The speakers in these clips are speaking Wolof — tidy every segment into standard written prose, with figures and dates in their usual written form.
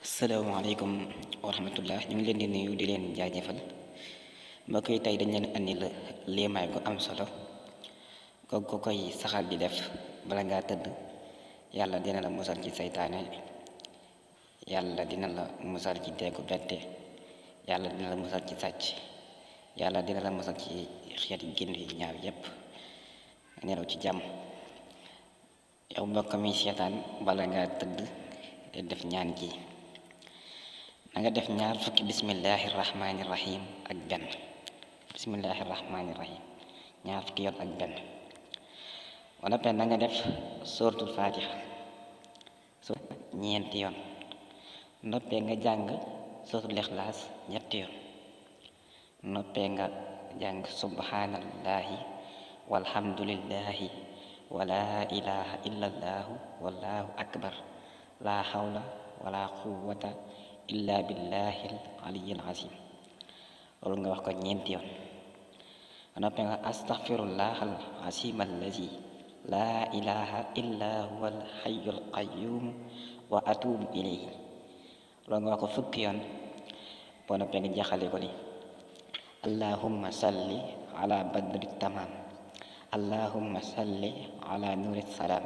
asalaamaaleykum wa rahmatullah ñu ngi leen di nuyu di leen jaajëfal mbokk yi tey dañ leen andi la liimaay gu am solo ko koy saxal di def bala ngaa tëdd yàlla dina la musal ci seytaane, yàlla dina la musal ci deegu bette, yàlla dina la musal ci sàcc, yàlla dina la musal ci xeeti génn yu ñaaw yépp nelaw ci jàmm. yow mbokk mi seetaan bala ngaa tëdd def ñaan gi na nga def ñaar fukki bismillahi rahmaani rahim ak benn bismillahi rahmaani rahim ñaar fukki yoon ak benn wala pen na nga def suratul fatiha su ñeenti yoon noppee nga jàng suratul ixlaas ñetti yoon noppee nga jàng subhanallahi walhamdulillahi wala ilaha illallahu wallahu akbar la hawla wala quwwata illa billahil aliyyil azim loolu nga wax ko ñeenti yoon noppee nga astaghfirullahal azim allazi la ilaha illa huwal hayyul qayyum wa atubu ilayhi loolu nga wax ko fukki yoon boo noppee nga jaxale ko ni allahumma salli ala badri tamam, allahumma salli ala nuri salam,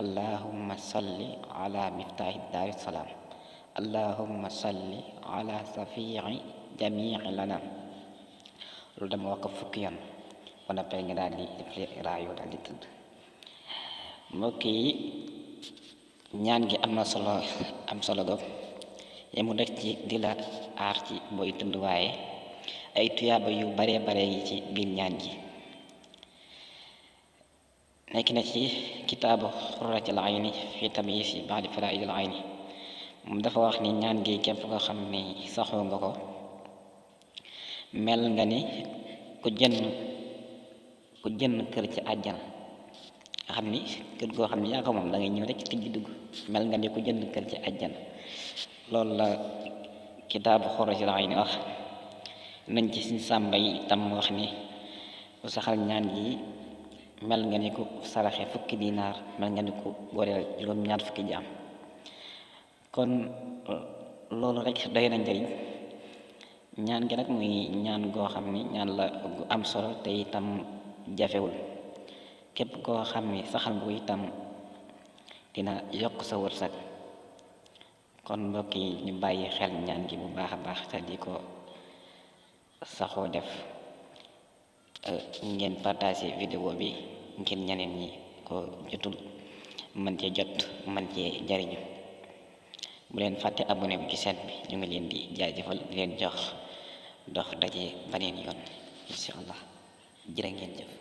allahumma salli ala miftahi daari salam, allahumma salli ala safii jamii lana loolu dama wax ko fukki yoon ba noppee nga daal di def raayoo daal di tëdd. mbokk yi ñaan gi am solo go yemu rek ci di la aar ci booy tëdd, waaye ay tuyaaba yu bare yi ci biir ñaan gi nekk na ci kitaabu xurratil ayni fi tamyiisi ba'di faraa'idil ayni. moom dafa wax ni ñaan gi képp ko xam ni saxoo nga ko mel nga ni ku jënd kër ci àjjana nga xam ni kër goo xam ni yaa ko moom da ngay ñëw rek tijji dugg, mel nga ni ku jënd kër ci àjjana. loolu la kitaabu xurratil ayni wax. nañ ci suñ sàmba yi tam wax ni ku saxal ñaan gi mel nga ni ku saraxe fukki dinaar, mel nga ni ku goreel juróom-ñaar fukki jaam. kon loolu rek doy na njëriñ. ñaan gi nag muy ñaan goo xam ni ñaan la gu am solo te itam jafewul. képp koo xam ni saxal nga ko itam dina yokk sa wërsëg. kon mbokk yi ñu bàyyi xel ñaan gi bu baax a baax te di ko saxoo def. ngeen partagé vidéo bi ngir ñeneen ñi ko jotul mën cee jot, mën cee jariñu. bu leen fàtte abonné bu ci chaîne bi. ñu ngi leen di jaajëfal di leen jox dox daje baneen yoon incha allah. jërë ngeen jëf.